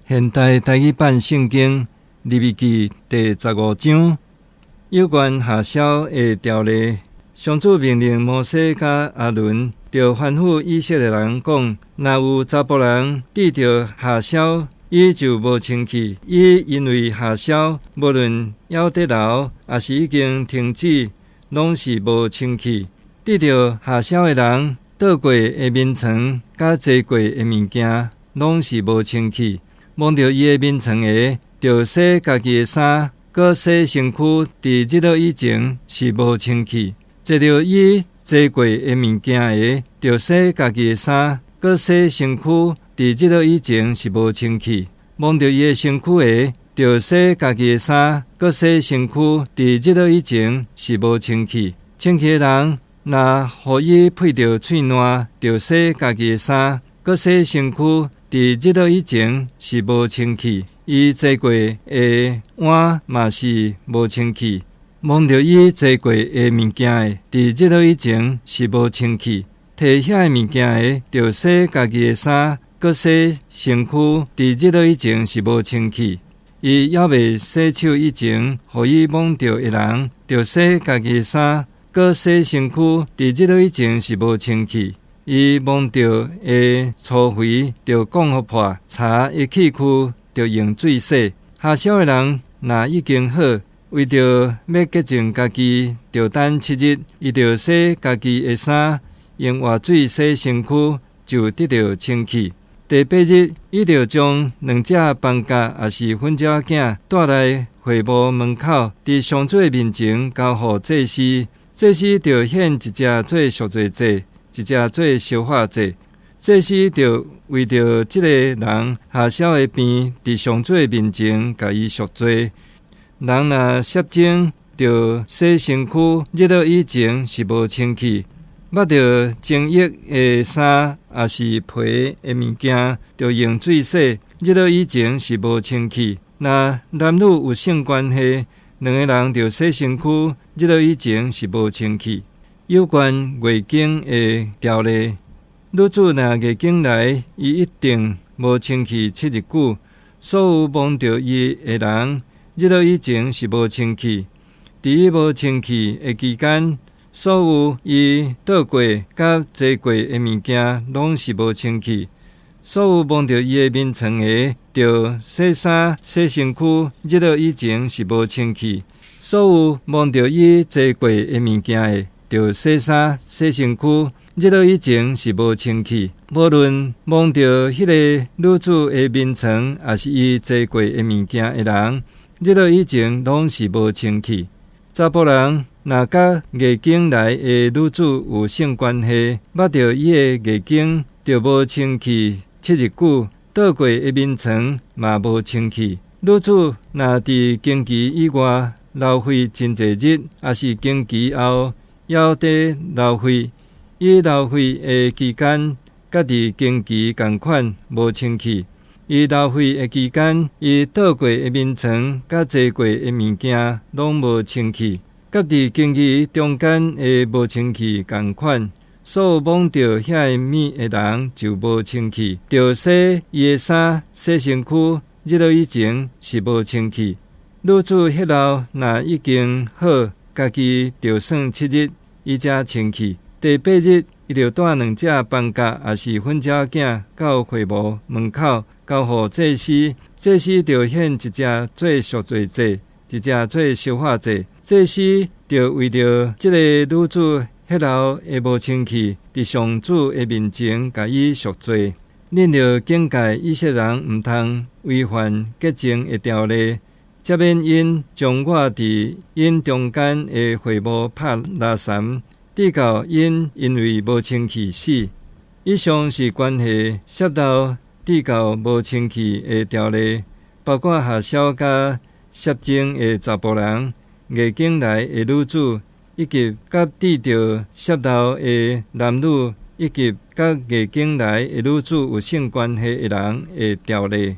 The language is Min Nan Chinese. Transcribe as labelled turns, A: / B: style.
A: 現代台語版聖經利未記第15章，有關夏痟的條例。上主命令摩西佮亞倫，著吩咐以色列人講：若有查埔人得著夏痟，伊就無清氣。伊因為夏痟，無論猶佇流，抑是已經停止，攏是無清氣。得著夏痟的人，倒過的眠床佮坐過的物件，攏是無清氣。摸著伊的眠床的，著洗家己的衫，閣洗身軀，佇日落以前是無清氣。坐著伊坐過的物件的，著洗家己的衫，閣洗身軀，佇日落以前是無清氣。摸著伊的身軀的，著洗家己的衫，閣洗身軀，佇日落以前是無清氣。清氣的人，若予伊配著喙瀾，著洗家己的衫，閣洗身軀，佇日落以前是無清氣。伊坐過的碗嘛是無清氣。摸著伊坐過的物件的，佇日落以前是無清氣。提遐个物件的，著洗家己的衫，閣洗身軀，佇日落以前是無清氣。伊猶未洗手以前，予伊摸著的人，著洗家己的衫，閣洗身軀，佇日落以前是無清氣。伊摸著的粗肥，著降予破；柴的器具，著用水洗。夏痟的人若已經好，為著欲潔淨家己，著等七日，伊著洗家己的衫，用活水洗身軀，就得著清氣。第八日，伊著將兩隻斑鴿抑是粉鳥仔帶來會幕門口，佇上主的面前交予祭司。祭司著獻一隻做贖罪祭，一隻做燒化祭。祭司著為著這个人夏痟的病，佇上主的面前共伊贖罪。人若攝精，著洗身軀，日落以前是無清氣。捌著精液的衫，抑是皮的物件，著用水洗，日落以前是無清氣。若男女有性關係，兩个人著洗身軀，日落以前是無清氣。有關月經的條例，女子若月經來，伊一定無清氣七日久。所有摸著伊的人，日落以前是無清氣。佇伊無清氣的期間，所有伊倒過佮坐過的物件，攏是無清氣。所有摸著伊的眠床的，著洗衫、洗身軀，日落以前是無清氣。所有摸著伊坐過的物件的，著洗衫、洗身軀，日落以前是無清氣。無論摸著彼个女子的眠床，抑是伊坐過的物件的人，日落以前攏是無清氣。查埔人若佮月經來的女子有性關係，捌著伊的月經，著無清氣七日久，倒過的眠床嘛無清氣。女子若佇經期以外流血真濟日，抑是經期後猶佇流血，伊流血的期間，佮佇經期仝款無清氣。伊流血的期間，伊倒過的眠床佮坐過的物件攏無清氣，佮佇經期中間的無清氣仝款。所有摸著遐个物的人就無清氣，著洗伊的衫、洗身軀，日落以前是無清氣。女子血漏若已經好，家己著算七日，伊才清氣。第八日，伊著帶兩隻斑鴿，抑是粉鳥仔到會幕門口，交予祭司。祭司著獻一隻做贖罪祭，一隻做燒化祭。祭司著為著這个女子血漏的無清氣，佇上主的面前共伊贖罪。恁著警戒以色列人，毋通違反潔淨的條例，才免𪜶將我佇𪜶中間的會幕拍垃圾，致到𪜶因為無清氣死。以上是關係穡漏致到無清氣的條例，包括夏痟佮穡精的查埔人、月經來的女子，以及佮得著穡漏的男女，以及佮月經來的女子有性關係的人的條例。